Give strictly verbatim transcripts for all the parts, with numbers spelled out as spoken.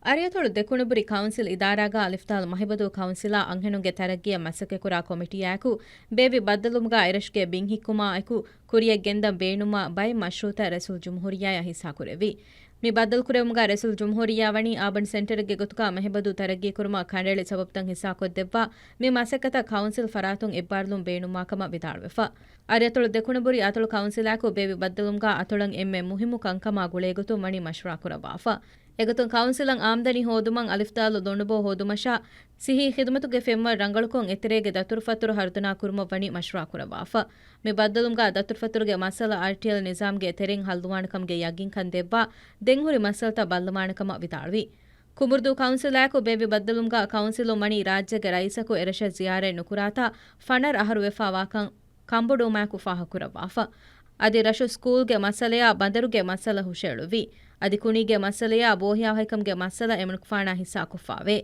އަރިއަތޮޅު ދެކުނުބުރި ކައުންސިލް އިދާރާގަ އަލިފްދާލު މަހިބަދޫ ކައުންސިލާ އަންހެނުންގެ ތަރައްގީއަށް މަސައްކަތްކުރާ ކޮމިޓީއާއެކު ބޭއްވި ބައްދަލުވުމުގަ އެރަށުގެ ބިން ހިއްކުމާއެކު ކުރިޔަށް ގެންދަން ބޭނުންވާ ބައެއް މަޝްރޫއުތައް ރައީސުލްޖުމްހޫރިއްޔާއަށް ހިއްސާކުރެއްވި. މި ބައްދަލުކުރެވުމުގަ ރައީސުލްޖުމްހޫރިއްޔާ ވަނީ އާބަން ސެންޓަރެއްގެ ގޮތުގަ މަހިބަދޫ ތަރައްގީކުރުމަށް ކަނޑައެޅި ސަބަބުތައް ހިއްސާކޮށްދެއްވާ، މި މަސައްކަތަށް ކައުންސިލް ފަރާތުން އެއްބާރުލުން ބޭނުންވާކަމަށް ވިދާޅުވެފަ. އަރިއަތޮޅު ދެކުނުބުރި އަތޮޅު ކައުންސިލާއެކު ބޭއްވި ބައްދަލުވުމުގަ އަތޮޅަށް އެންމެ މުހިއްމު ކަންކަމާ ގުޅޭގޮތުން ވަނީ މަޝްވަރާ ކުރައްވާފަ. އެގޮތުން ކައުންސިލަށް އާމްދަނީ ހޯދުމަށް އަލިފްދާލު ލޮނޑުބޯ ހޯދުމަށާ، ސިއްހީ ޚިދުމަތުގެ ފެންވަރު ރަނގަޅުކޮށް އެތެރޭގެ ދަތުރުފަތުރު ހަރުދަނާ ކުރުމަށް ވަނީ މަޝްވަރާ ކުރައްވާފަ. މި ބައްދަލުވުމުގަ ދަތުރުފަތުރުގެ މައްސަލަ އާރްޓީއެލް ނިޒާމްގެ ތެރެއިން ހައްލުވާނެކަމުގެ ޔަގީންކަން ދެއްވާ، ދެންހުރި މައްސަލަތައް ބައްލަވާނެކަމަށް ވިދާޅުވި. ކުނބުރުދޫ ކައުންސިލާއެކު ބޭއްވި ބައްދަލުވުމުގަ ކައުންސިލުން ވަނީ ރާއްޖޭގެ ރައީސަކު އެރަށަށް ޒިޔާރަތް ނުކުރާތާ ފަނަރަ އަހަރު ވެފަ ވާކަން ކަނބޮޑުވުމާއެކު ފާހަގަކުރައްވާފަ. އަދި ރަށު ސްކޫލްގެ މައްސަލަޔާ ބަނދަރުގެ މައްސަލަ ހުށައެޅުއްވި. އަދި ކުނީގެ މައްސަލަޔާ ބޯހިޔާވަހިކަމުގެ މައްސަލަ އެމަނިކުފާނާ ހިއްސާކޮށްފާވޭ.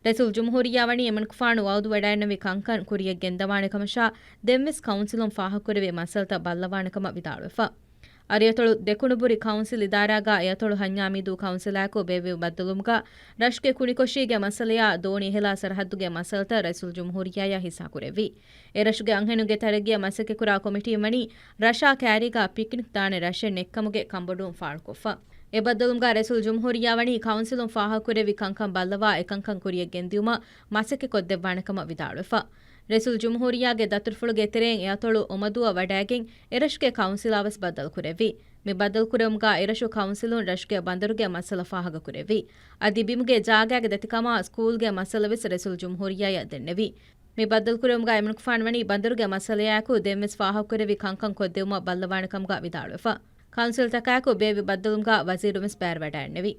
ރައީސުލްޖުމްހޫރިއްޔާ ވަނީ އެމަނިކުފާނު ވައުދުވެޑައިންނެވި ކަންކަން ކުރިޔަށް ގެންދަވާނެކަމަށާ، ދެންވެސް ކައުންސިލުން ފާހަގަކުރެއްވި މައްސަލަތައް ބައްލަވާނެކަމަށް ވިދާޅުވެފަ. އަރިއަތޮޅު ދެކުނުބުރި ކައުންސިލް އިދާރާގަ އެއަތޮޅު ހަންޏާމީދޫ ކައުންސިލާއެކު ބޭއްވި ބައްދަލުވުމުގަ ރަށުގެ ކުނިކޮށީގެ މައްސަލަޔާ ދޯނި އެހެލާ ސަރަހައްދުގެ މައްސަލަތައް ރައީސުލްޖުމްހޫރިއްޔާއަށް ހިއްސާކުރެއްވި. އެރަށުގެ އަންހެނުންގެ ތަރައްގީއަށް މަސައްކަތްކުރާ ކޮމިޓީން ވަނީ ރަށާ ކައިރީގަ ޕިކްނިކް ދާނެ ރަށެއް ނެއްކަމުގެ ކަނބޮޑުވުން ފާޅުކޮށްފަ. އެ ބައްދަލުވުމުގަ ރައީސުލްޖުމްހޫރިއްޔާ ވަނީ ކައުންސިލުން ފާހަގަކުރެއްވި ކަންކަން ބައްލަވާ އެކަންކަން ކުރިޔަށް ގެންދިއުމަށް މަސައްކަތްކޮށްދެއްވާނެކަމަށް ވިދާޅުވެފަ. ރައީސުލްޖުމްހޫރިއްޔާގެ ދަތުރުފުޅުގެ ތެރެއިން އެއަތޮޅު އޮމަދޫއަށް ވަޑައިގެން އެރަށުގެ ކައުންސިލާވެސް ބައްދަލުކުރެއްވި. މި ބައްދަލުކުރެވުމުގަ އެރަށު ކައުންސިލުން ރަށުގެ ބަނދަރުގެ މައްސަލަ ފާހަގަކުރެއްވި. އަދި ބިމުގެ ޖާގައިގެ ދަތިކަމާ ސްކޫލްގެ މައްސަލަވެސް ރައީސުލްޖުމްހޫރިއްޔާއަށް ދެންނެވި. މި ބައްދަލުކުރެވުމުގަ އެމަނިކުފާނު ވަނީ ބަނދަރުގެ މައްސަލަޔާއެކު ދެންވެސް ފާހަގަކުރެއްވި ކަންކަން ކޮށްދެވުމަށް ބައްލަވާނެކަމުގަ ވިދާޅުވެފަ. ކައުންސިލްތަކާއެކު ބޭއްވި ބައްދަލުވުމުގަ ވަޒީރުވެސް ބައިވެވަޑައިންނެވި.